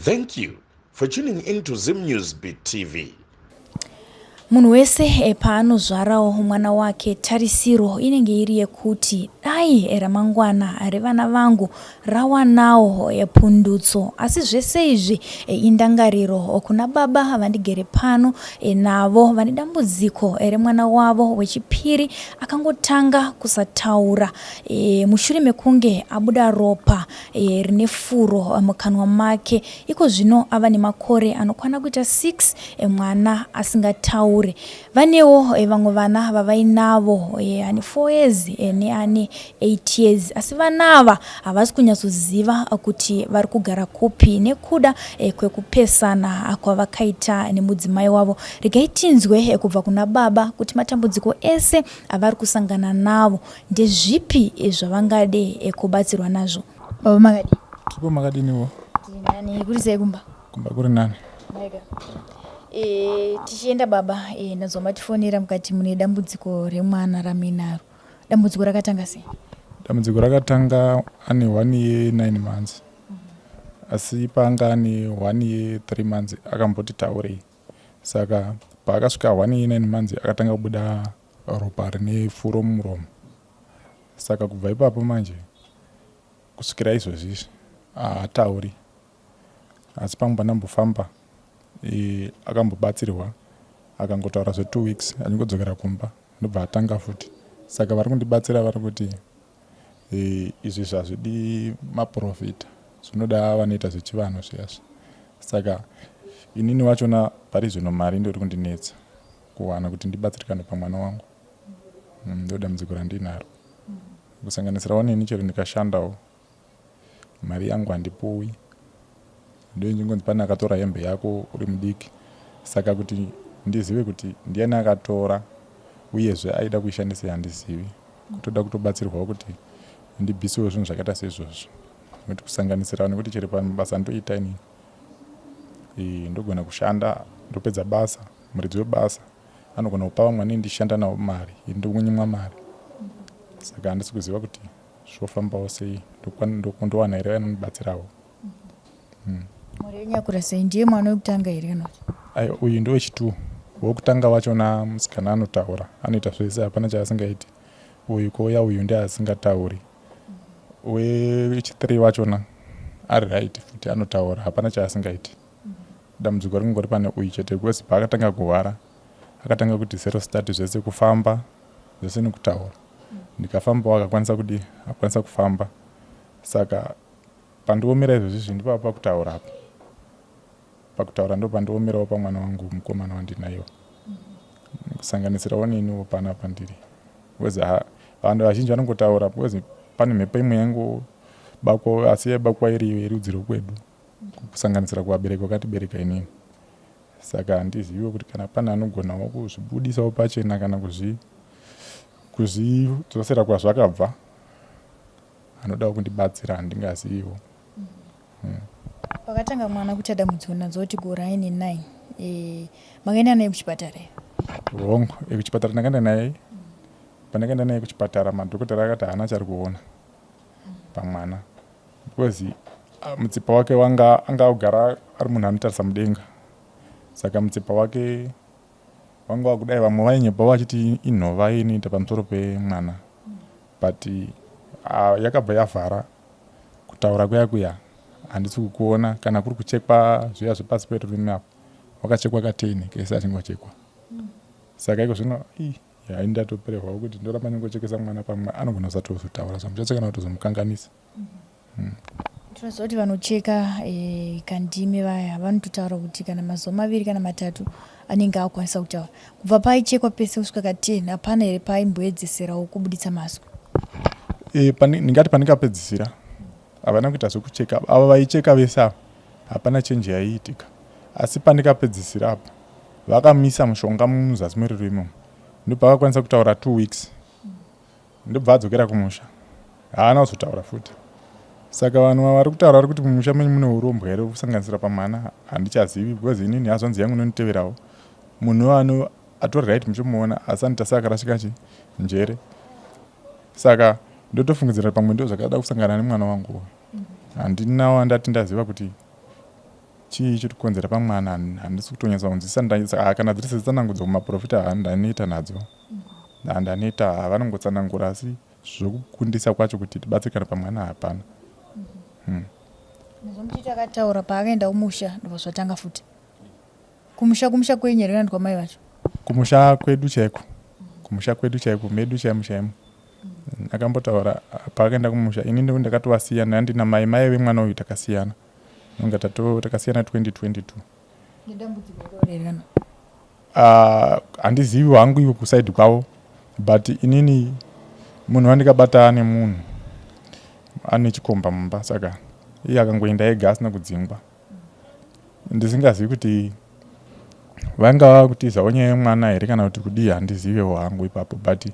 Thank you for tuning in to Zim News Beat TV. Munhu wese eh, paanozvarawo mwana wake tarisiro inenge iri yekuti dai eh, ramangwana revana vangu rawanawo eh, pundutso. Asi zvese izvi indangariro kuna baba vandigere pano navo vane dambudziko remwana wavo wechipiri akangotanga kusataura mushure mekunge abuda ropa rine furo mukanwa make. Iko zvino ava nemakore anokwana kuita 6 mwana asingataure. Vanewo vamwe vana vavainavo ane 4 years neane 8 years asi vana ava havasi kunyatsoziva kuti vari kugara kupi nekuda kwekupesana kwavakaita nemudzimai wavo. Regai tinzwe kubva kuna baba kuti matambudziko ese avari kusangana navo ndezvipi zvavangade kubatsirwa nazvo. Baba makadii? Tiripo makadiniwo? Tiri nani, kuri sei kumba? Kumba kuri nani. Maika. E, tichienda baba e, ndanzwa matifonera mukati mune dambudziko remwana ramuinaro. Dambudziko rakatanga sei? Dambudziko rakatanga ane 1 year 9 months. Asi paanga ane 1 year 3 months akamboti taurei. Saka paakasvika 1 year 9 months akatanga kubuda ropa rine furo mumuromo. Saka kubva ipapo manje kusvikira izvozvi izvi haatauri asi pamwe pandambofamba e, akambobatsirwa akangotaura zve2 weeks achingodzokera kumba ndobva atanga futi saka vari kundibatsira vari kuti e, izvi zvazvidi maprofita zvinoda vanoita zvechivanhu zviyazvi saka inini wachona pari zvino mari ndoiri kundinetsa kuwana kuti ndibatsirikane pamwana wangu mm, ndo dambudziko randinaro kusanganisirawo neni chero ndikashandawo mari yangu handipuwi ndochingonzi pane akatora hembe yako uri mudiki saka kuti ndizive kuti ndiani akatora uyezve aida kuishandisei handizivi kutoda kutobatsirwawo kuti ndibvisiwe zvinhu zvakaita seizvozvo nekuti kusanganisira nekuti chero pamabasa ndoita inini ndogona kushanda ndopedza basa muridzi webasa anogona kupa vamwe vanenge ndichishanda navo mari ini ndonyimwa mari saka handisi kuziva kuti zvofambawo sei ndowana here vanondibatsirawo hmm. Mhuri yenyu yakura sei ndiye mwana wekutanga here kana kuti aiwa uyu ndowechitu wokutanga wachona musikana anotaura anoita zvese hapana chaasingaiti uyu kouya uyu ndiye asingatauri wechithree wachona ari right futi anotaura hapana chaasingaiti Dambudziko ringori pane uyu chete because paakatanga kurwara akatanga kuti zero start zvese kufamba zvese nekutaura ndikafambawo akakwanisa kudii akwanisa kufamba saka pandiomera izvozvi izvi ndipapa pakutaura apa pakutaura ndo pandiomerawo pamwana wangu mukomana wandinaiwo kusanganisirawo neniwo pana pandiri because vanhu vazhinji vanongotaura because pane mhepo imwe yangobakwa asi yaibakwa iri yerudzi rwekwedu kusanganisira kuvabereki vakatibereka inini saka handiziviwo kuti kana pane anogonawo kuzvibudisawo pachena kana kuzvidzosera kwazvakabva anodawo kundibatsira handingaziviwo hmm. Pakatanga mwana kuita dambudziko ndanzwa kuti gore aine 9 e, makaenda naye kuchipatara hongu e, kuchipatara ndakaenda naye pandakaenda naye kuchipatara madhokotera akati haana chari kuona pamwana because ah, mutsipa wake wanga anga agara ari munhu anotarisa mudenga saka mutsipa wake wanga wakudai vamwe vainyepa vachiti inhova inoita pamusoro pemwana but uh, yakabva yavhara kutaura kuya kuya handisi kukuona kana kuri kuchekwa zviya zvepasi perurimi apo wakachekwa kateni kese achingochekwa saka iko zvino Hai ndatopererwawo kuti ndoramba ndingochekesa mwana pamwe anogona kusatozotaura zvamuchache kana kutozomukanganisa. Mm. Tinoziva kuti vanocheka e, kandimi vaya vanototaura kuti kana mazuva maviri kana matatu anenge akukwanisa kutaura. Kubva paaichekwa pese kusvika ka 10 hapana here paaimboedzeserawo kubuditsa mazwi? E, pane, ndingati pandingapedzisira havana kuita zvekucheka ava vaicheka vese ava hapana chenji yaiitika asi pandikapedzisira apa Vakamisa mushonga muzasi meruru imomo ndopavakakwanisa kutaura two weeks ndobva adzokera kumusha haana kuzotaura futi saka vanhu vari kutaura vari kuti mumusha menyu mune urombwa here kusanganisira pamwana handichazivi because inini hazvanzi yangu inonditeverawo munhu ano atori right muchimuona asi anoita seakarashika chi njere saka ndotofungidzira pamwe ndo zvakada kusangana nemwana wangu handina wandati ndaziva kuti Chii chiri kukonzera pamwana handisi kutonyatsa kunzwisisa ah, kana dziri setsanangudzo kumaprofita handaneta nadzo handaneta vanongotsanangura asi zvokukundisa kwacho kuti tibatsirikana pamwana hapana hmm. Muchiti akataura paakaenda kumusha ndobva zvatanga futi kumusha kumusha kwenyu here kana kwamai vacho kumusha kwedu chaiko kumusha kwedu chaiko medu chaimo chaimo akambotaura paakaenda kumusha ini ndakatovasiya ndandina mai mai vemwana uyu takasiyana nonga takasiyana 2022 ah, handizivi hangu ivo kusaidi kwavo but inini munhu wandikabata ane munhu ane chikomba mumba saka iye akangoenda ega asina kudzingwa ndisingazivi kuti vanga vakutizawo nyaya yemwana here kana kuti kudii handizivewo hangu ipapo but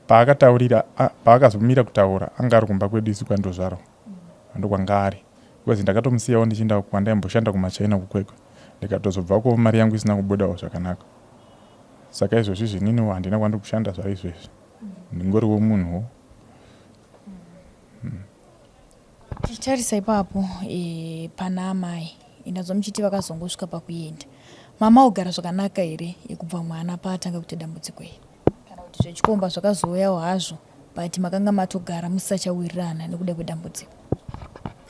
paakataurira paakazomira kutaura anga ari kumba kwedu isu kwandozvarwa ndokwanga ari because ndakatomusiyawo ndichienda kwandaimboshanda kumachina kukwekwe ndikatozobvako mari yangu isina kubudawo zvakanaka saka izvozvi zvininiwo handina kwandiri kushanda zvaizvezvi ndingoriwo munhuwo Tichitarisa ipapo e, pana amai indanzwa muchiti vakazongosvika pakuenda mama ogara zvakanaka here yekubva mwana paatanga kuita dambudziko iri kana kuti zvechikomba zvakazouyawo hazvo but makanga matogara musisachawirirana nekuda kwedambudziko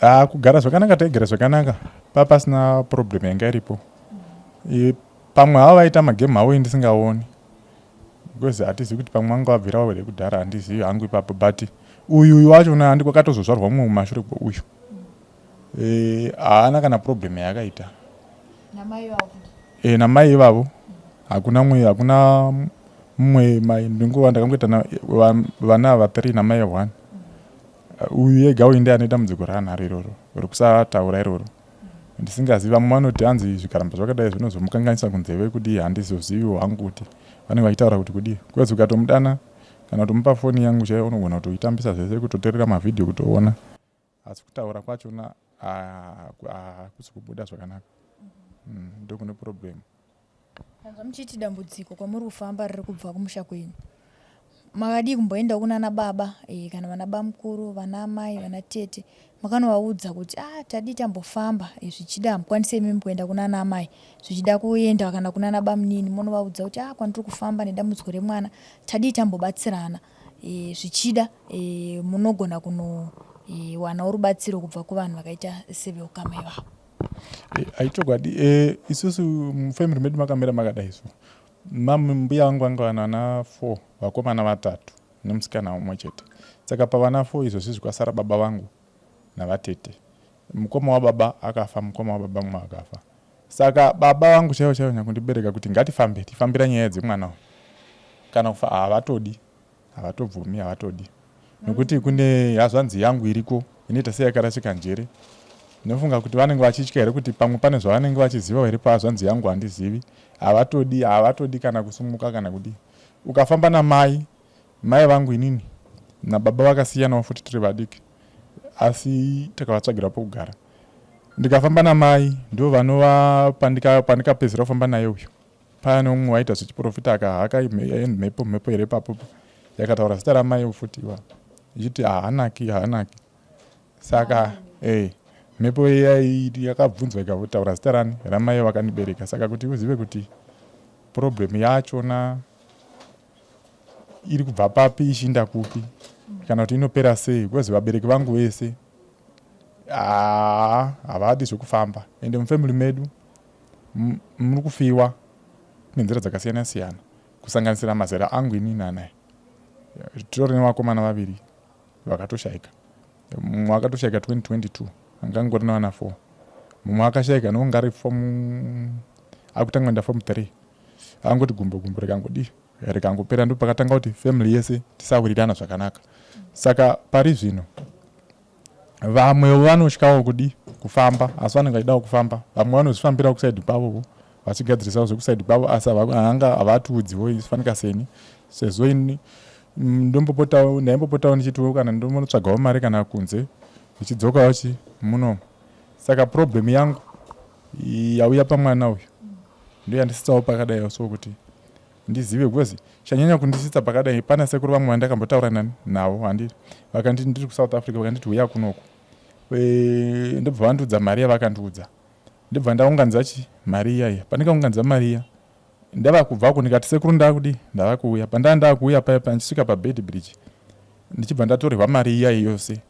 ah, kugara zvakanaka taigara zvakanaka pa pasina problem yanga iripo mm. Pamwe havo vaita magame avo indisingaoni because hatizivi kuti pamwe vanga vabvirawo here kudhara handizivi hangu ipapo but uyu uyu wacho una handi kwakatozozvarwa mumwe kumashure kweuyu eh, haana kana problem yaakaita e, namai ivavo hakuna mwe hakuna mumwe mai ndinguva ndakangoita vana ava three namai one uyu ega uyu ndiye ane dambudziko raanaro iroro rekusataura iroro ndisingazivi vamwe vanoti hanzi zvikaramba zvakadai zvinozomukanganisa kunzeve kudii handizoziviwo hangu kuti vanenge vachitaura kuti kudii kwezi ukatomudana kana kutomupa foni yangu chaiyo unogona kutoitambisa zvese kutoterera mavhidhiyo kutoona asi kutaura kwachona hakusi kubuda zvakanaka mm, ndokune problem Tanzwa muchiti dambudziko kwamuri kufamba riri kubva kumusha kwenyu. Makadii kumboendawo kunana baba e, kana vana bamukuru, vana amai, vana tete makanovaudza kuti ah, tadii tambofamba e, zvichida hamukwanise imimi kuenda kunana amai zvichida kuenda kana kunana bamunini monovaudza kuti ah, kwandiri kufamba nedambudziko remwana tadii tambobatsirana e, zvichida e, munogona kunowanawo e, rubatsiro kubva kuvanhu vakaita seveukama ivavo. Eh, aichokwadi eh, isusu mufamily medu makamira makadai so mbuya vangu vanga vana vana four vakomana vatatu nemusikana umwe chete saka pavana four izvozvi zvikwasara baba vangu navatete mukoma wababa akafa mukoma wababa mumwe akafa saka baba vangu chaivo chaivo nyakundibereka kuti ngatifambe tifambira nyaya dzemwana uyu kana kufa havatodi Havatobvumi havatodi nekuti kune hazvanzi yangu iriko inoita seyakarasika njere. Ndinofunga kuti vanenge vachitya here kuti pamwe pane zvavanenge vachizivawo here pahazvanzi yangu handizivi. Havatodi havatodi kana kusumuka kana kudii. Ukafamba namai mai vangu inini nababa vakasiyanawo futi tiri vadiki asi takavatsvagira pokugara. Ndikafamba namai ndivo vanova pandikapedzera kufamba naye uyu. Pane umwe waita zvechiprofita akahaka mhepo mhepo here ipapo yakataura zita ramai futi iwa ichiti haanaki haanaki saka eh mhepo iya yakabvunzwa ikataura zita rani ramai vakandibereka saka kuti uzive kuti problem yachona iri kubva papi ichiinda kupi kana kuti inopera sei because vabereki vangu vese haa havadi zvekufamba ende mufamily medu Muri kufiwa nenzira dzakasiyana siyana kusanganisira mazera angu inini anaya. Titori nevakomana vaviri vakatoshaika. Mumwe akatoshaika 2022 anga angori nevana 4. Mumwe akashaika nonga ari form akutanga kuenda form 3. Angoti gumbo gumbo rikangodii rikangopera ndopakatanga kuti family yese tisawirirana zvakanaka. Saka pari zvino Vamwe vanotyawo kudi kufamba asi vanenge vachidawo kufamba. Vamwe vanozvifambirawo kusaidi kwavowo vachigadzirisawo zvekusaidi kwavo asi hanga havatiudziwo isu fanika seni sezvo ini ndombopotawo ndaimbopotawo ndichitiwo kana ndombotsvagawo mari kana kunze ndichidzokawo chi muno saka problem yangu yauya pamwana uyu ndoyandisitsawo pakadaiwo so kuti ndizive because chanyanya kundisitsa pakadai pana sekuru vamwe vandakambotaura nani navo handi vakanditi ndiri kusouth africa vakanditi huya kunoku e, ndobva vandiudza mari yavakandiudza Ndibva ndaunganidza chi mari iya iya. Pandikaunganidza mari iya ndava kubvako ndikati sekuru ndakudi ndava kuuya. Pandaa ndakuuya paya paya ndichisvika pabed bridge ndichibva ndatorerwa mari iya yose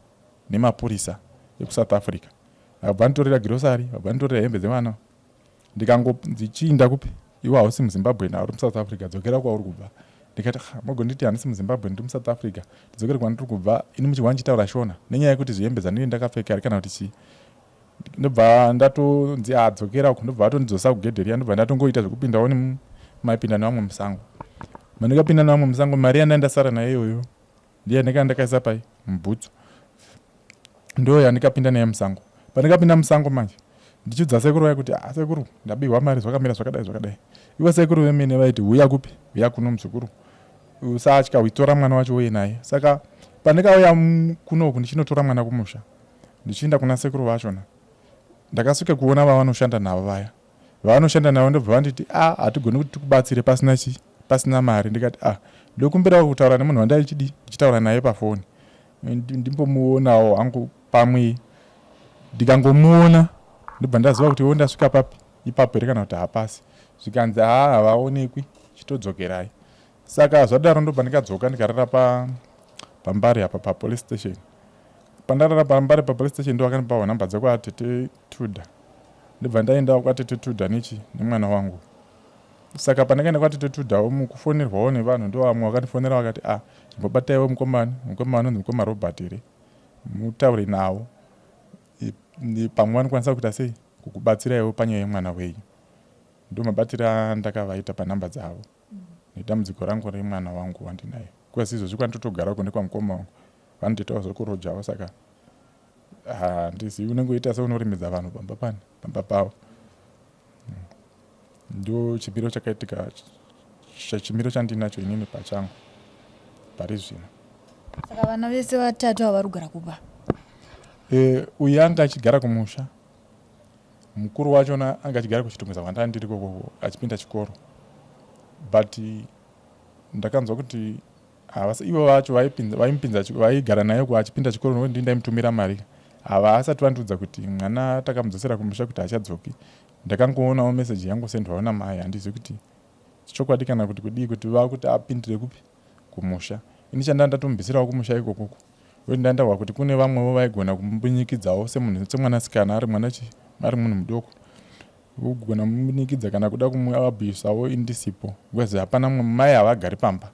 nemapurisa ekuSouth Africa. Akabva anditorera girosari, akabva anditorera hembe dzevana. Ndikangonzi chiinda kupi iwe hausi muZimbabwe na uri muSouth Africa dzokera kwauri kubva. Ndikati ah, mogonditi handisi muZimbabwe ndiri muSouth Africa ndidzokere kwandiri kubva ini muchihwa ndichitaura Shona nenyaya yekuti zvihembe dzandinenge ndakapfeka here kana kuti chii. Ndobva ndatonzi ah dzokera uko ndobva vatondidzosa kugedhe riya ndobva ndatongoita zvekupindawo nemaipinda nevamwe musango. Mandikapinda nevamwe musango mari yandanga ndasara nayo iyoyo ndiye yandakanga ndakaisa pai mubhutsu ndo yandikapinda nayo musango. Pandikapinda musango manje ndichiudza sekuru vaya kuti ah sekuru ndabirwa mari zvakamira zvakadai zvakadai. Ivo sekuru vemene vaiti huya kupi huya kuno muzukuru usatya uitora mwana wacho uye naye. Saka pandikauya kunoku ndichinotora mwana kumusha ndichienda kuna sekuru vachona ndakasvika kuona vavanoshanda navo vaya vavanoshanda navo ndobva vanditi a ah, hatigoni kuti tikubatsire pasina chi pasina mari ndikati a ah, ndokumbirawo kutaura nemunhu wandaichidi ndichitaura naye pafoni ndimbomuonawo hangu pamwe ndikangomuona ndobva ndaziva kuti wo ndasvika papi ipapo here kana kuti hapasi zvikanzi haa havaonekwi chitodzokerai Saka zvadaro ndobva ndikadzoka ndikarara pa pambare apa papolice station. Pandarara pambare papolice station ndovakanipawo number dzekwa tete Tuda. Ndobva ndaendawo kwatete Tuda nechi nemwana wangu. Saka pandakaenda kwatete Tudawo mukufonerwawo nevanhu ndovamwe vakandifonera vakati ah chimbobataiwo mukomana mukoma anonzi mukoma Robert here mutaure navo pamwe vanokwanisa kuita sei kukubatsiraiwo panyaya yemwana wenyu. Ndomabatire andakavaita panumber dzavo. Nedambudziko rangu remwana wangu wandinaye because izvozvi kwandotogara uko nekwamukoma wangu vanotoitawo zvekurojawo saka handizivi unenge uita seunoremedza vanhu pamba pani pamba pavo ndo chimiro chakaitika chimiro chandinacho inini pachangu pari zvino. Saka vana vese vatatu ava vari kugara kuba? E, uyu anga achigara kumusha Mukuru wachona anga achigara kuChitungwiza kwandanga ndiri ikoko achipinda chikoro but ndakanzwa kuti havasi ivo vacho vaimupinza vaigara naye uko achipinda chikoro nokuti ndini ndaimutumira mari havasati vandiudza kuti mwana takamudzosera kumusha kuti haachadzoki ndakangoonawo meseji yangosendwawo namai handizivi kuti chokwadi kana kuti kudii kuti vakuti apindire kupi kumusha ini chandanga ndatomubvisirawo kumusha ikokoko Uye ndandahwa kuti kune vamwewo vaigona kumbunyikidzawo semunhu semwanasikana ari mwana chi ari munhu mudoko kugona kumbunyikidza kana kuda kumuabhusawo ini ndisipo because hapana mumwe mai havagari pamba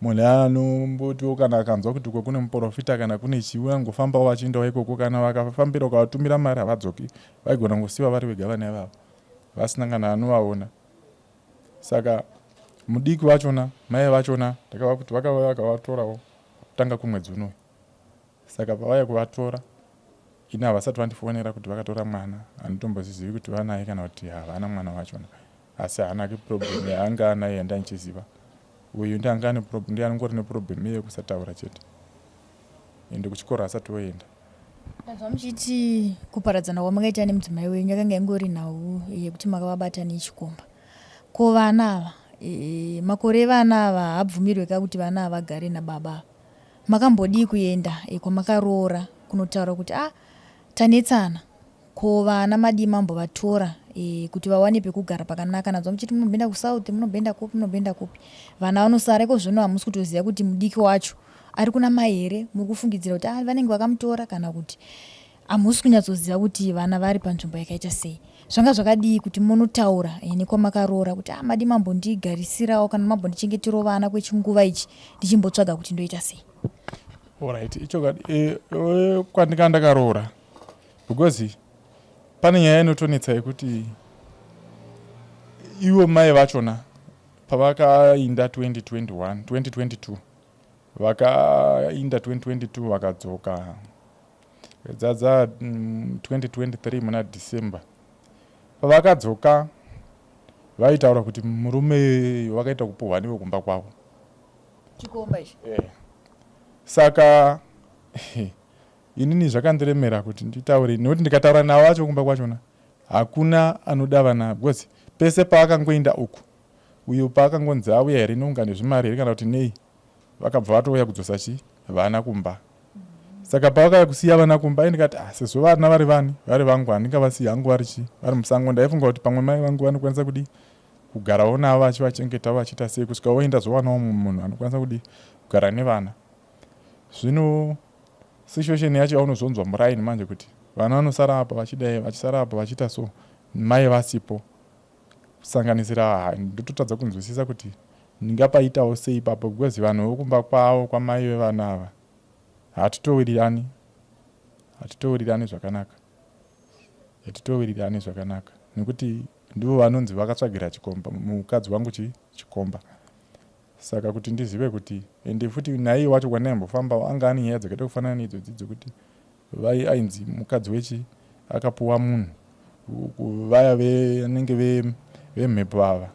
munhu anombotiwo kana akanzwa kuti uko kune muporofita kana kune chii unangofambawo vachiendawo ikoko kana vakafambira ukavatumira mari havadzoki vaigona kungosiwa vari vega vana ivavo vasina kana anovaona saka mudiki vachona mai vachona ndakava kuti vakauya vakavatorawo kutanga kwemwedzi unoyu saka pavauya kuvatora ini havasati vandifonera kuti vakatora mwana handitombozvizivi kuti vanaye kana kuti havana mwana wachona asi haana ke problem yaanga anayo yandandichiziva uyu ndianga ane problem ndiye anongori neproblem iye yekusataura chete ende kuchikoro asati oenda Ndanzwa muchiti kuparadzana kwamakaita nemudzimai wenyu yakanga ingori nhau yekuti makavabata nechikomba. Ko vana ava e, makore evana ava haabvumirwe ka kuti vana ava vagare nababa ava. Makambodii kuenda e, kwamakaroora kunotaura kuti ah tanetsana ko vana madii mambovatora e, kuti vawane pekugara pakanaka. Ndanzwa muchiti munomboenda kusouth munomboenda kupi munomboenda kupi vana vanosara iko zvino hamusi kutoziva kuti mudiki wacho ari kuna mai here muri kufungidzira kuti ah, vanenge vakamutora kana kuti hamusi kunyatsoziva kuti vana vari panzvimbo yakaita sei zvanga zvakadii kuti munotaura eh, nekwamakaroora kuti ah, madi mambondigarisirawo kana mambondichengeterawo vana kwechinguva ichi ndichimbotsvaga kuti ndoita sei Alright, ichokwadi eh, eh, kwandika ndakaroora because pane nyaya inotonetsa yekuti ivo mai vachona pavakainda 2021 2022 Vakainda 2022 vakadzoka dzadza 2023 muna December. Pavakadzoka vaitaura kuti murume wakaita kupuhwa newe kumba kwavo. Chikomba ichi. Yeah. Saka inini zvakandiremera kuti nditaure nekuti ndikataura navo vacho kumba kwachona hakuna anoda vana because pese pavakangoenda uku Uyu paakangonzi auya here neunga nezvimari here kana kuti nei vakabva vatouya kudzosa chi vana kumba. Saka pavakauya kusiya vana kumba ai ndikati ah, sezvo vana vari vani vari vangu handingavasiyi hangu vari chii vari musango. Ndaifunga kuti pamwe mai vangu vanokwanisa kudii kugarawo navo vachivachengetawo vachiita sei kusvika voenda zvowanawo mumwe munhu anokwanisa kudii kugara nevana. Zvino situation yacho yaunozonzwa muraini manje kuti vana vanosara apa vachidai vachisara apa vachiita so mai vasipo kusanganisira ndototadza kunzwisisa kuti ndingapaitawo sei ipapo because vanhu vokumba kwavo kwamai vevana ava hatitowirirani hatitowirirani zvakanaka hatitowirirani zvakanaka nekuti ndivo vanonzi vakatsvagira chikomba mukadzi wangu chi chikomba Saka kuti ndizive kuti ende futi naiye wacho kwandaimbofambawo anga ane nyaya dzakaita kufanana neidzodzi dzekuti vai ainzi mukadzi wechi akapuwa munhu vaya vanenge vemhepo ava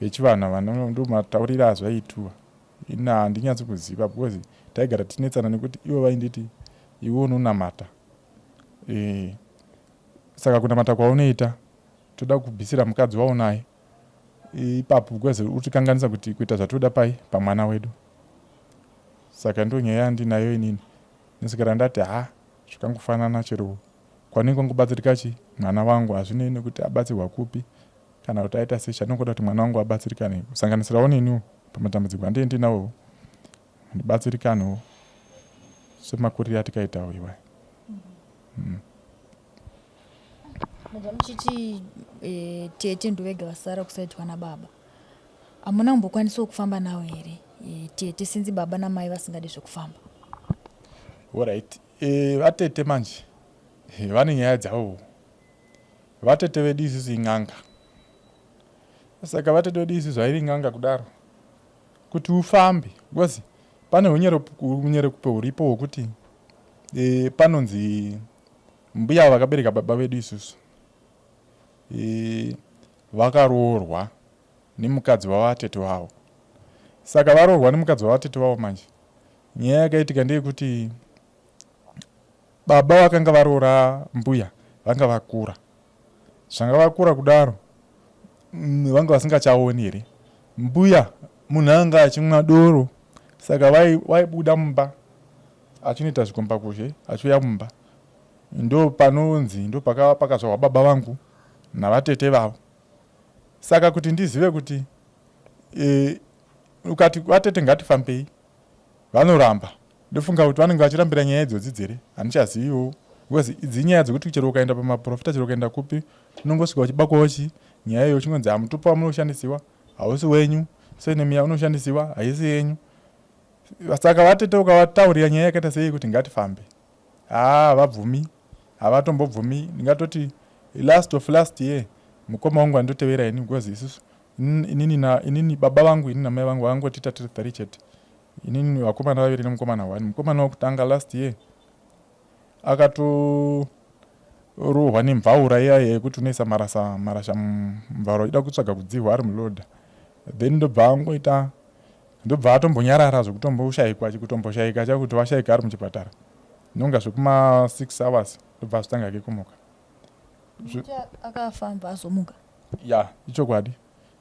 vechivanhu ava ndomatauriro azvaitwa ini handinyatsi kuziva because taigara tichinetsana nekuti ivo vainditi iwe unonamata e, saka kunamata kwaunoita toda kubvisira mukadzi waunaye ipapo because uri kuti kuita zvatoda pai pamwana wedu. Saka ndo nyaya yandinayo inini nesvikira ndati ha zvakangofanana chero kwanenge kwangobatsirika chi mwana wangu hazvinei nekuti abatsirwa kupi kana kuti aita sei chandinongoda kuti mwana wangu abatsirikane kusanganisirawo neniwo pamatambudziko andee ndinawo ndibatsirikanewo semakuriro atikaitawo iwaya. Mabva muchiti e, tete ndovega vasara kusaitwa nababa. Hamuna kumbokwanisawo kufamba navo here e, tete sinzi baba namai vasingadi zvekufamba? Alright. E, vatete manje e, vane nyaya dzavo. Vatete vedu isusu in'anga. Saka vatete vedu isusu hairi n'anga kudaro. Kuti ufambe because pane hunyerekupe huripo hwekuti e, panonzi Mbuya vakabereka baba vedu isusu e, vakaroorwa nemukadzi wavatete vavo. Saka varoorwa nemukadzi wavatete vavo manje nyaya yakaitika ndeyekuti baba vakanga varoora mbuya vanga vakura. Zvanga vakura kudaro vanga vasingachaoni here mbuya munhu anga achimwa doro saka vaibuda mumba achinoita zvikomba kuzhe achiuya mumba ndo panonzi ndo pakazvarwa baba vangu navatete vavo saka kuti ndizive kuti e, ukati vatete ngatifambei vanoramba ndofunga kuti vanenge vachirambira nyaya idzodzi dzere handichaziviwo because idzi inyaya dzekuti chero ukaenda pamaprofita chero ukaenda kupi unongosvika uchibakwawo chi nyaya iyo uchingonzi hamutupo wamunoshandisiwa hausi wenyu senemiya unoshandisiwa haisi yenyu Saka vatete ukavataurira nyaya yakaita sei kuti ngatifambe haa havabvumi havatombobvumi ndingatoti last of last year mukoma wangu andotevera ini because isusu inini na inini baba vangu ini namai vangu vakangotiita tiri three chete inini vakomana vaviri nemukomana one mukomana wekutanga last year Akatorohwa nemvaura iya yekuti unoisa marasa marasha mumvaura uchida kutsvaga kudzihwa ari muloader then ndobva angoita ndobva atombonyarara zvekutomboshaikwa kutomboshaika chakuti washaika ari muchipatara nonga zvekuma 6 hours ndobva azotanga hake kumuka. Akafamba azomuka? Ya ichokwadi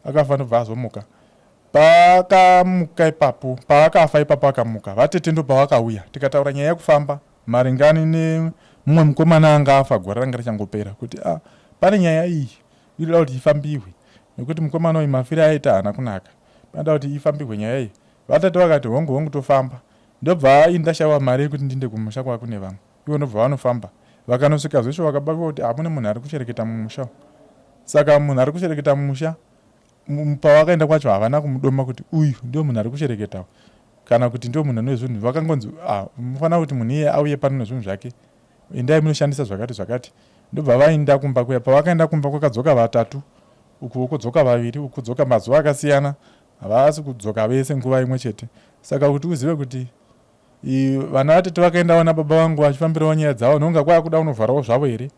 akafa ndobva azomuka Paakamuka ipapo, paakafa ipapo akamuka, vatete ndopavakauya tikataura nyaya yekufamba maringani nemumwe mukomana anga afa gore ranga richangopera kuti ah, pane nyaya iyi inoda kuti ifambiwe nekuti mukomana uyu mafiro aita haana kunaka, panoda kuti ifambirwe nyaya iyi. Vatete vakati hongu hongu tofamba. Ndobva ini ndashaiwa mari yekuti ndiende kumusha kwakune vamwe, ivo ndobva vanofamba. Vakanosvika zveshuwa vakabatwa kuti hamune munhu ari kushereketa mumusha umu. Saka munhu ari kushereketa mumusha pavakaenda kwacho havana kumudoma kuti uyu ndiwo munhu ari kushereketa kana kuti ndiwo munhu ane zvinhu vakangonzi ah, mufanira kuti munhu iye auye pano nezvinhu zvake endai munoshandisa zvakati zvakati ndobva vaenda kumba kuya pavakaenda kumba kwakadzoka vatatu uku kudzoka vaviri uku kudzoka mazuva akasiyana havasi kudzoka vese nguva imwe chete saka kuti uzive kuti vana vatete vakaendawo nababa vangu vachifambirawo nyaya dzavo nonga kwakuda kunovharawo zvavo here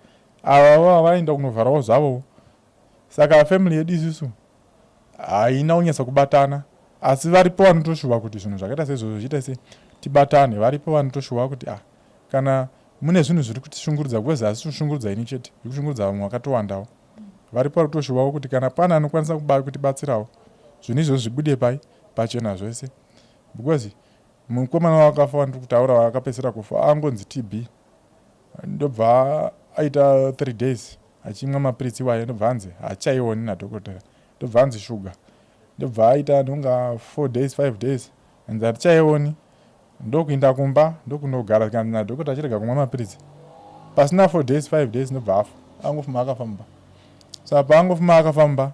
ava vava vaenda kunovharawo zvavo Saka family yedu isusu haina kunyatsa kubatana asi varipo vanotoshuva kuti zvinhu zvakaita seizvozvo zviite sei tibatane. Varipo vanotoshuva kuti ah kana mune zvinhu zviri kutishungurudza because hazvisi kushungurudza ini chete zviri kushungurudza vamwe vakatowandawo. Varipo vari kutoshuvawo kuti kana pane anokwanisa kutibatsirawo zvinhu izvozvo zvibude pai pachena zvese because. Mukomana wakafa wandiri kutaura wakapedzisira kufa angonzi TB, ndobva aita 3 days achimwa mapiritsi iwayo, ndobva anzi haachaioni nadhokotera. Ndobva anzi shuga, ndobva aita ndonga 4 days, 5 days, anzi hatichaioni. Ndokuinda kumba, ndokunogara, kanzi nadhokota achirega kumwa mapiritsi. Pasina 4 days, 5 days, ndobva afa, angofuma akafamba. Saka paangofuma akafamba,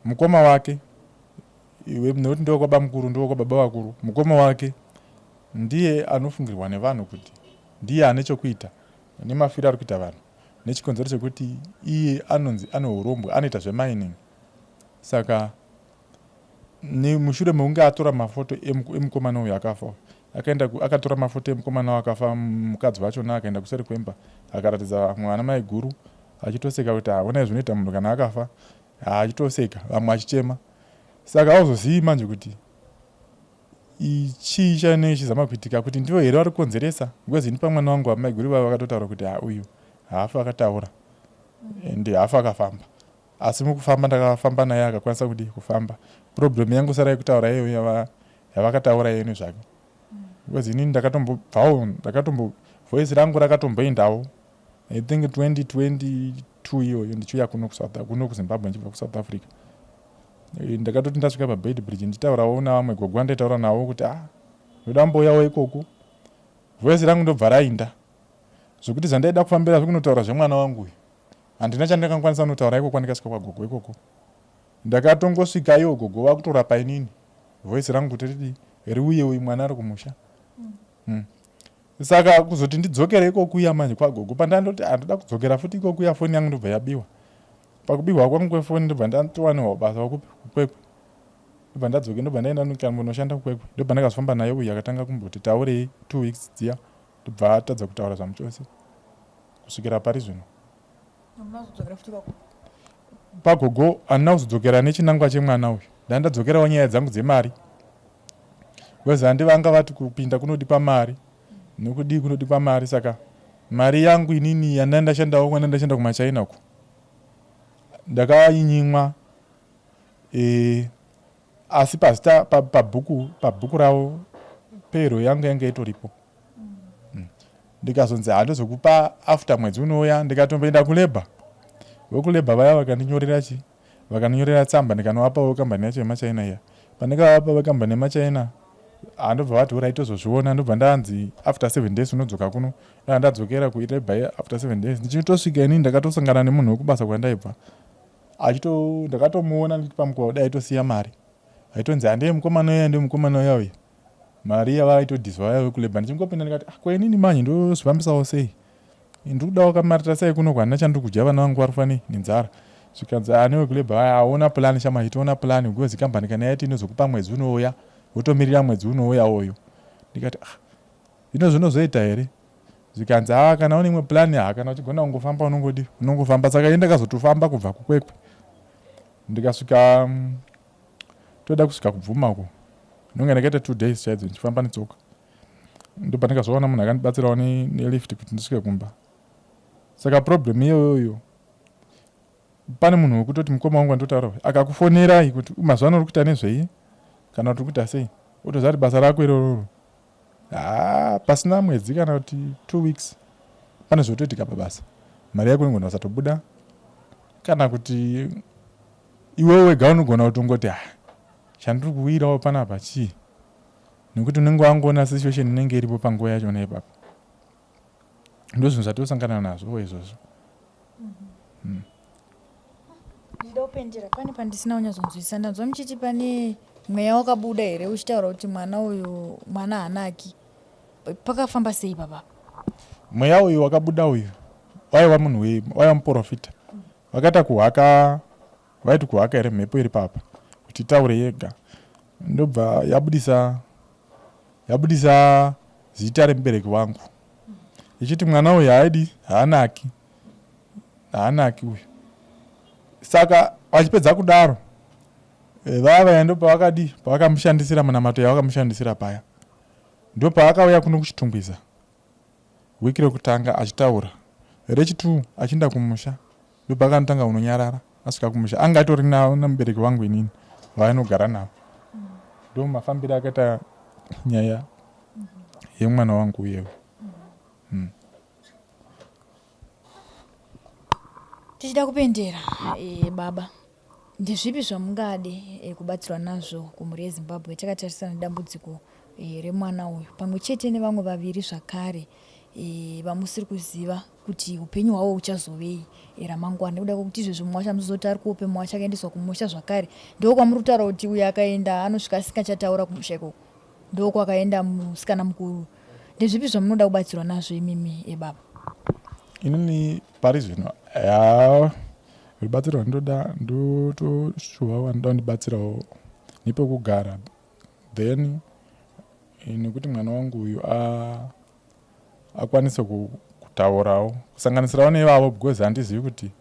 mukoma wake iwe, nekuti ndokwabamukuru, ndokwababa vakuru, mukoma wake ndiye anofungirwa nevanhu kuti ndiye ane chokuita nemafiro ari kuita vanhu, nechikonzero chekuti iye anonzi ane urombwa, anoita zvemining. Saka mushure mekunge atora mafoto emukomana uyu akafa, akaenda akatora mafoto emukomana wakafa, mukadzi wachona akaenda kuseri kwemba, akaratidza vamwe vana mai guru achitoseka kuti, "Haonai zvinoita munhu kana akafa," achitoseka, vamwe achichema. Saka hauzozivi manje kuti chii chanenge chizama kuitika, kuti ndivo here vari kukonzeresa, because ini pamwana wangu amaiguru vavo vakatotaura kuti, "Ha, uyu haafi akataura ende haafi akafamba." Asi mukufamba ndakafamba naye, akakwanisa kudi kufamba. Problem yangu sara yekutaura iyoyo yavakataura iyo nezvake, because inini ndakatombobvawo, ndakatombo voice rangu rakatomboendawo, I think 2022 iyoyo, ndichiuya kuno kuno kuZimbabwe ndichibva kuSouth Africa. Ndakatoti ndasvika paBeitbridge, ndichitaurawo navamwe gogo andaitaura navo kuti, "Ah, ndoda mbouyawo ikoko," voice rangu ndobva rainda, zvokuti zvandaida kufambira zvekunotaura zvemwana wangu uyu handina chandakangwanisa kunotaura ikoko. Ndikasvika kwagogo ikoko, ndakatongosvika iwo gogo vakutorapa inini, voice rangu kuti ridi riuye, uyu mwana ari kumusha. Saka kuzoti ndidzokere ikokuya manje kwagogo, pandandoti handoda kudzokera futi ikokuya, foni yangu ndobva yabiwa. Pakubiwa kwangu kwefoni, ndobva ndatowanirwa basa wakupi? KuKwekwe. Ndobva ndadzoke, ndobva ndaenda kumbonoshanda kuKwekwe. Ndobva ndakazofamba naye uyu, akatanga kumboti taurei 2 weeks dziya, ndobva atadza kutaura zvamuchose kusvikira pari zvino. Pagogo handina kuzodzokera nechinangwa chemwana uyu, ndandadzokerawo nyaya dzangu dzemari, because handi vanga vati kupinda kunodipa mari, nokudii kunodipa mari. Saka mari yangu inini yanda ndashandawo kwanda ndashanda kumaChina uko, ndakainyimwa. Asi pazita pabhuku ravo payroll yangu yanga itoripo. Ndikazonzi handozokupa after mwedzi unouya. Ndikatomboenda kulabour, vekulabour vaya vakandinyorera chi vakandinyorera tsamba, ndikanovapawo kambani yacho yemaChina iya. Pandikavapa vekambani yemaChina, handobva vati, "Alright, tozozviona." Ndobva ndanzi after 7 days unodzoka kuno. Ndaa ndadzokera kulabour after 7 days. Ndichitosvika inini, ndakatosangana nemunhu wekubasa kwandaibva achito, ndakatomuona nditi pamukova kudai aitosiya mari, aitonzi handei mukomana uya, ndee mukomana uya uya, mari yavaitodhizwa vaya vekulabour. Ndichingopinda ndikati, "Ah, ko inini manje ndozvifambisawo sei? Ndiri kudawo kamari tasai kuno kwandina chandiri kudya, vana vangu vari kufa nenzara." Zvikanzi, "Ane wekulabour vaya aona plan shama, itoona plan, because kambani kana yaiti inozokupa mwedzi unouya, wotomirira mwedzi unouya uyu." Ndikati, "Ah, zvino zvinozoita here?" Zvikanzi, "Ha, kana une imwe plan, ha, kana uchigona kungofamba unongodi unongofamba." Saka ini ndakazotofamba kubva kuKwekwe, ndikasvika toda kusvika kuBvuma uko, ndinonge ndakaita 2 days chaidzo ndichifamba netsoka. Ndobva ndikazoona munhu akandibatsirawo nelift kuti ndisvike kumba. Saka problem iyoyoyo, pane munhu wekutoti mukoma wangu andotaura akakufonerai kuti mazuva ano uri kuita nezvei kana kuti uri kuita sei, wotoziva kuti basa rako irororo, ha, pasina mwedzi kana kuti 2 weeks pane zvotoitika pabasa, mari yako inogona kusatobuda, kana kuti iwewe wega unogona kutongoti, "Ha, chandiri kuwirawo panapa chii?" Nekuti unenge wangoona situation inenge iripo panguva yachona ipapo. Ndo zvinhu zvatosangana nazvo izvozvo. Ndichida kupendera pane pandisina kunyatsonzwisisa. Ndanzwa muchiti pane mweya wakabuda here uchitaura kuti mwana uyu, mwana haanaki? Pakafamba sei papa? Mweya uyu wakabuda uyu waiva munhu waiva muprofita. Vakaita kuhaka, vaiti kuhaka here mhepo iri papa kuti itaure yega, ndobva yabudisa zita remubereki wangu ichiti mwana uyu haaidi, haanaki, haanaki uyu. Saka vachipedza kudaro, vaya vaya ndo pavakadi pavakamushandisira munamato yavakamushandisira paya, ndo paakauya kuno kuChitungwiza wiki rekutanga achitaura, rechi2 achienda kumusha, ndopaakanotanga kunonyarara. Asvika kumusha anga atori namubereki wangu inini vainogara navo. Ndo mafambiro akaita. nyaya yemwana wangu uyewo. Tichida kupendera e, baba ndezvipi zvamungade e, kubatsirwa nazvo kumhuri yeZimbabwe takatarisana nedambudziko e, remwana uyu pamwe chete nevamwe vaviri zvakare e, vamusiri kuziva kuti upenyu hwavo huchazovei e, ramangwana nekuda kwekuti izvezvi mumwe wacho amuzoti ari kuope mumwe wacho akaendeswa kumusha zvakare ndokwamuri kutaura kuti uyo akaenda anosvika asingachataura kumusha ikoko Ndokwakaenda musikana mukuru. Ndezvipi zvamunoda kubatsirwa nazvo imimi ebaba? Inini pari zvino yaa rubatsiro rwandoda ndotoshuva vanoda kundibatsirawo nepekugara then eh, nekuti mwana wangu uyu akwanise kutaurawo kusanganisirawo neivavo because handizivi kuti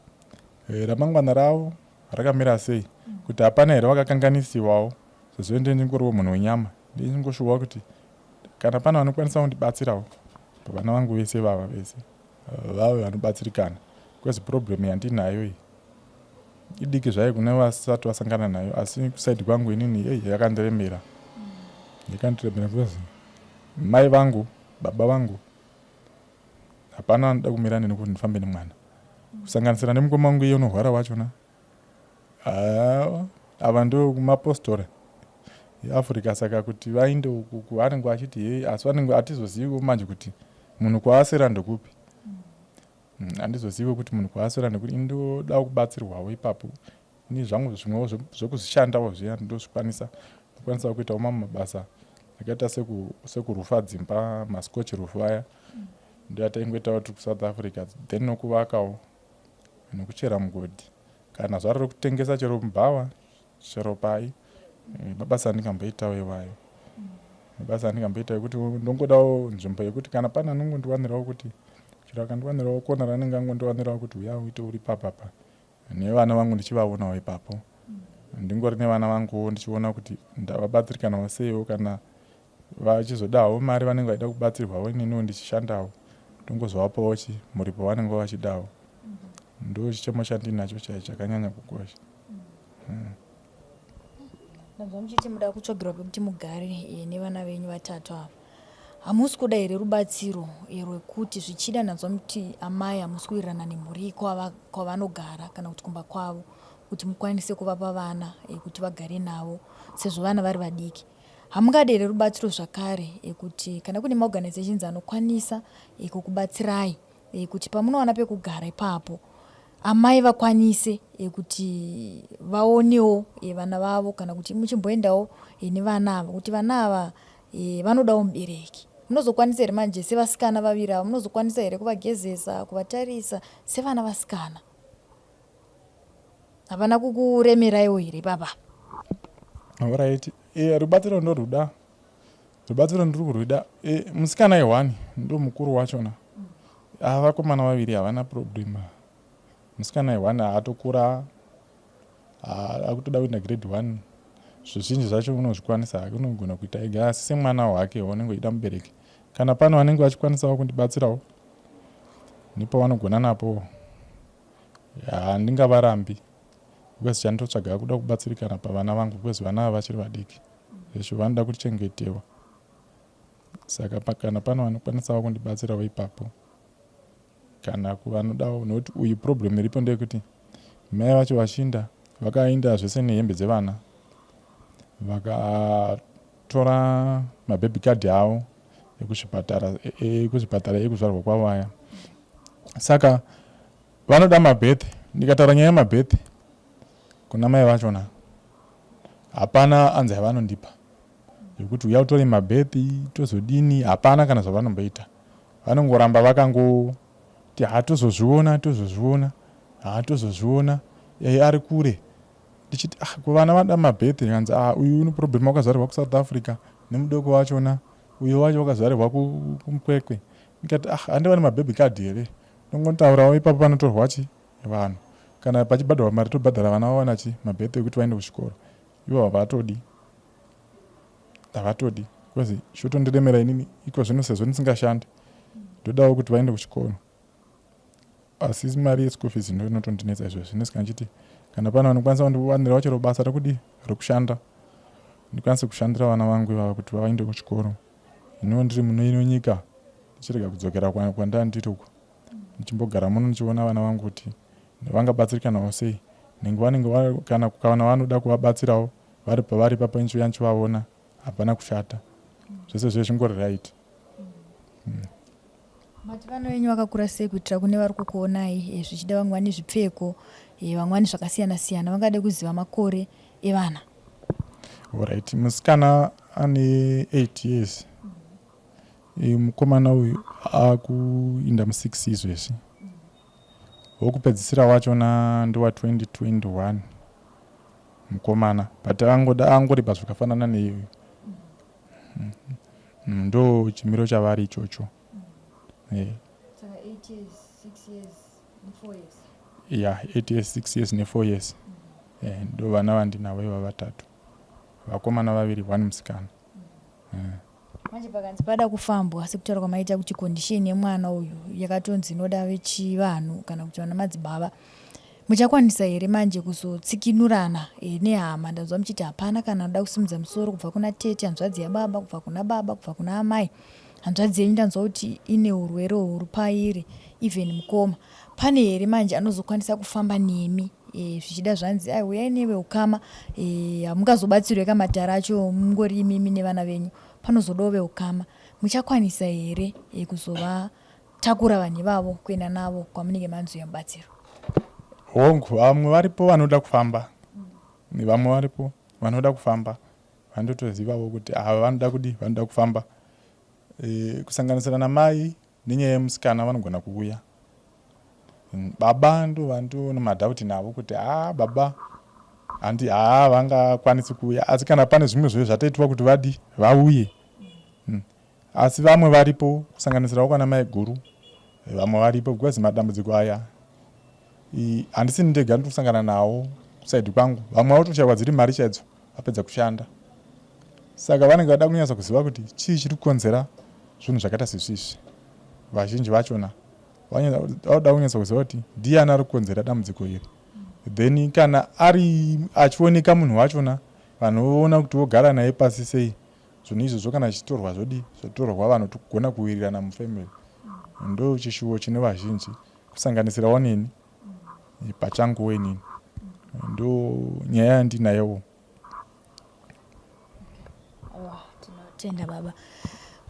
eh, ramangwana ravo rakamira sei kuti hapana here vakakanganisiwawo Sezvo ndini ndingoriwo munhu wenyama ndingoshuwa kuti kana pane vanokwanisa kundibatsirawo pavana vangu vese vava vese vave vanobatsirikana because problem yandinayo iyi idiki zvayo kune vasati vasangana nayo asi kusaidi kwangu inini ei yakandiremera yakandiremera because mai vangu baba vangu hapana anoda kumira neni kuti ndifambe nemwana kusanganisira nemukoma wangu iye unohwara wachona Haa ava ndo mapostori eAfrica saka kuti vainde uku kuvanenge vachiti hei asi vanenge hatizoziviwo manje kuti munhu kwaasera ndekupi mm, handizoziviwo kuti munhu kwaasera ndekuti indoda kubatsirwawo ipapo ini zvangu zvimwewo zvekuzvishandawo zviya ndozvikwanisa ndokwanisa kuitawo mamwe mabasa akaita sekurufa dzimba mascotch roof aya ndoyataingoitawo tiri kusouth africa then nokuvakawo nekuchera mugodhi kana zvaro rekutengesa chero mubhawa chero pai eh, mabasa andingamboitawo iwayo mabasa andingamboita ekuti ndongodawo nzvimbo yekuti kana pane anongondiwanirawo kuti chero akandiwanirawo kona raanenge angondiwanirawo kuti uya uite uri papapa nevana vangu ndichivaonawo ipapo ndingori nevana vanguwo ndichiona kuti ndavabatsirikanawo seiwo kana Vachizodawo mari vanenge vachida kubatsirwawo ininiwo ndichishandawo ndongozovapawo chi muripo wavanenge vachidawo ndo chichemo chandinacho chaicho chakanyanya kukosha hmm. Ndanzwa muchiti muda kutsvagirwa pekuti mugare eh, nevana venyu vatatu ava hamusi kuda here rubatsiro eh, rwekuti zvichida ndanzwa muti amai hamusi kuwirirana nemhuri kwavanogara kana kuti kumba kwavo kuti mukwanise kuvapa vana eh, kuti vagare navo sezvo vana vari vadiki Hamungade here rubatsiro zvakare kuti kana kune maorganizations anokwanisa kukubatsirai kuti pamunowana pekugara ipapo amai vakwanise kuti vaonewo vana vavo kana kuti muchimboendawo nevana ava kuti vana ava vanodawo mubereki. Munozokwanisa here manje sevasikana vaviri ava munozokwanisa here kuvagezesa, kuvatarisa sevana vasikana? Havana kukuremeraiwo here baba? Alright. E, rubatsiro ndoruda. Rubatsiro ndiri kurwida. E, musikana ihwani ndo mukuru wachona. Ava vakomana vaviri havana problem. Musikana ihwani haatokura akutoda kuenda grade 1. Zvizhinji zvacho unozvikwanisa hake unogona kuita ega asi semwana wake unenge uchida mubereki. Kana pano vanenge vachikwanisawo kundibatsirawo nepavanogona napo Handingavarambi because chandotsvaga kuda kubatsirikana pavana vangu because vana ava vachiri vadiki zvesho vanoda kuchengetewa saka kana pane vanokwanisawo kundibatsirawo ipapo kana kuvanodawo nokuti uyu problem iripo ndeyekuti mai vacho vachinda vakainda zvese nehembe dzevana vakatora mababy card avo ekuzvipatara ekuzvipatara ekuzvarwa kwavo aya saka vanoda mabirth ndikataura nyaya yemabirth kuna mai vachona hapana anzi yavanondipa yekuti uya utore mabirth tozodini hapana kana zvavanomboita vanongoramba vakangoti hatozozviona tozozviona hatozozviona e, ari kure ndichiti ah kuvana vada mabirth kanzi ah uyu une problem wakazvarirwa kusouth africa nemudoko wachona uyo wacho wakazvarirwa kumkwekwe ndikati ah handi vane mababy card here ndongotaurawo ipapo panotorwa chi vanhu kana pachibhadharwa mari tobhadhara vana vawana chi mabirth ekuti vaende kuchikoro ivo havatodi havatodi because chotondiremera inini iko zvino sezvo ndisingashandi ndodawo kuti vaende kuchikoro asi mari yeschool fees ndo inotondinetsa izvozvi ndosika ndichiti kana pane vanokwanisa kundiwanirawo chero basa rekudii rekushanda Ndikwanise kushandira vana vangu ivava kuti vaende kuchikoro. Iniwo ndiri muno ino nyika ndichirega kudzokera kwandanga ndiri uko. Ndichimbogara muno ndichiona vana vangu kuti vangabatsirikanawo sei. Nenge vanenge kana kana vanoda kuvabatsirawo vari pavari ipapo ndichiuya ndichivaona hapana kushata. Zvese zvese zvingori right. Mati vana venyu vakakura sei kuitira kune vari kukuonai eh, zvichida vamwe vane zvipfeko eh, vamwe vane zvakasiyana siyana vangade kuziva makore evana. Alright, musikana ane 8 years. E, mukomana uyu akuinda mu6 izvezvi. Wokupedzisira wachona ndewa 2021 mukomana but angoda angori pazvakafanana neiyoyo. Ndo chimiro chavari ichocho. Eh. Saka 8 years, 6 years ne4 years. Yeah, 8 years, 6 years ne4 years. Eh, ndo vana vandinavo iva vatatu. Vakomana vaviri, one musikana. Manje pakanzi pada kufambwa sekutaura kwamaita kuti condition yemwana uyu yakatonzi inoda vechivanhu kana kuti vana madzibaba. Muchakwanisa here manje kuzotsikinurana e, nehama? Ndanzwa muchiti hapana kana anoda kusimudza musoro kubva kuna tete, hanzvadzi yababa, kubva kuna baba, kubva kuna amai. Hanzvadzi yenyu ndanzwa kuti ine urwere huri pairi, even mukoma. Pane here manje anozokwanisa kufamba nemi e, zvichida zvanzi ai uyai neveukama e, hamungazobatsirwe kamatare acho mungori imimi nevana venyu panozodawo veukama. Muchakwanisa here e, kuzovatakura vanhu ivavo kuenda navo kwamunenge manzi uya mubatsiro? Hongu, vamwe varipo vanoda kufamba. Vamwe varipo vanoda kufamba. Vandotozivawo kuti ava vanoda kudi vanoda kufamba. E, kusanganisira namai nenyaya yemusikana vanogona kuuya. Baba ndo vandoona madhauti navo kuti haa baba handi haa vangakwanisi kuuya asi kana pane zvimwe zvoyo zvatoitwa kuti vadi vauye. Asi vamwe varipo kusanganisirawo kwana mai guru vamwe varipo because madambudziko aya handisi ndega ndiri kusangana nawo kusaidi kwangu vamwe vatoshaiwa dziri mari chaidzo vapedza kushanda saka vanenge vada kunyatsa kuziva kuti chii chiri kukonzera zvinhu zvakaita sezvizvi vazhinji vachona vanoda kunyatsa kuziva kuti ndiyani ari kukonzera dambudziko iri then kana ari achioneka munhu wachona vanhu voona kuti vogara naye pasi sei zvinhu izvozvo kana zvichitorwa zvodi zvotorwa vanhu togona kuwirirana mufamily ndo chishuwo chine vazhinji kusanganisirawo neni pachanguwo inini ndo nyaya yandinayowo. Tinotenda baba.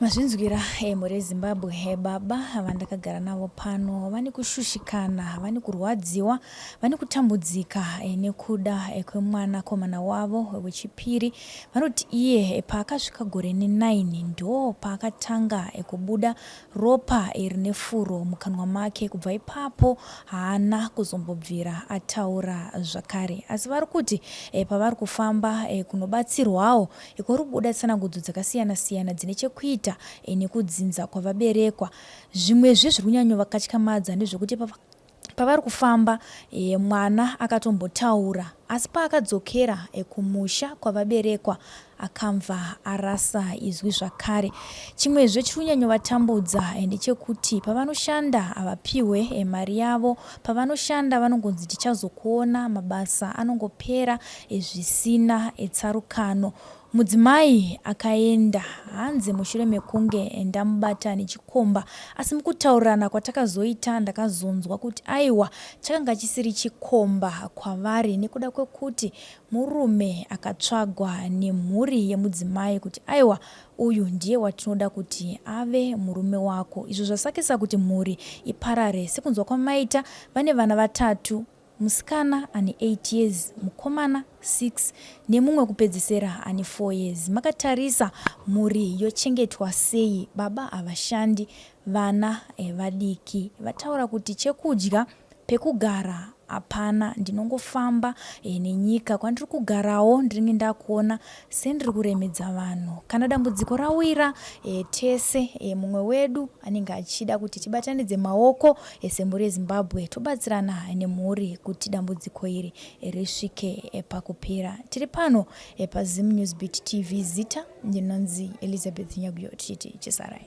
Mazvinzwira eh, mhuri yeZimbabwe eh, baba vandakagara navo pano vane kushushikana, vane kurwadziwa, vane kutambudzika eh, nekuda eh, kwemwanakomana wavo wechipiri. Vanoti iye eh, paakasvika gore ne9 ndo paakatanga eh, kubuda Ropa rine furo mukanwa make kubva ipapo haana kuzombobvira ataura zvakare. Asi vari kuti pavari kufamba kunobatsirwawo kuri kubuda tsanangudzo dzakasiyana siyana dzine chekuita nekudzinza kwavaberekwa. Zvimwezve zviri kunyanyovakatyamadza ndezvekuti Pavari kufamba e, mwana akatombotaura asi paakadzokera e, kumusha kwavaberekwa akamva arasa izwi zvakare. Chimwezve chiri kunyanyovatambudza e, ndechekuti pavanoshanda havapihwe e, mari yavo. Pavanoshanda vanongonzi tichazokuona, mabasa anongopera e, zvisina e, tsarukano. Mudzimai akaenda hanzi mushure mekunge ndamubata nechikomba asi mukutaurirana kwatakazoita ndakazonzwa kuti aiwa chakanga chisiri chikomba kwavari nekuda kwekuti murume akatsvagwa nemhuri yemudzimai kuti aiwa uyu ndiye watinoda kuti ave murume wako izvo zvasakisa kuti mhuri iparare sekunzwa kwamaita vane vana vatatu Musikana ane 8 years, mukomana 6 nemumwe wekupedzesera ane 4 years. Makatarisa mhuri yochengetwa sei, baba havashandi, vana vadiki. Vataura kuti chekudya, pekugara hapana, ndinongofamba nenyika. Kwandiri kugarawo ndinenge ndakuona sendiri kuremedza vanhu. Kana dambudziko rawira tese, mumwe wedu anenge achida kuti tibatanidze maoko semhuri yeZimbabwe tobatsirana nemhuri kuti dambudziko iri risvike pakupera. Tiri pano paZim News Beat TV, zita ndinonzi Elizabeth Nyaguyo tichiti chisarai.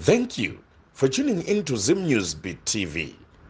Thank you for tuning in to Zim News Beat TV.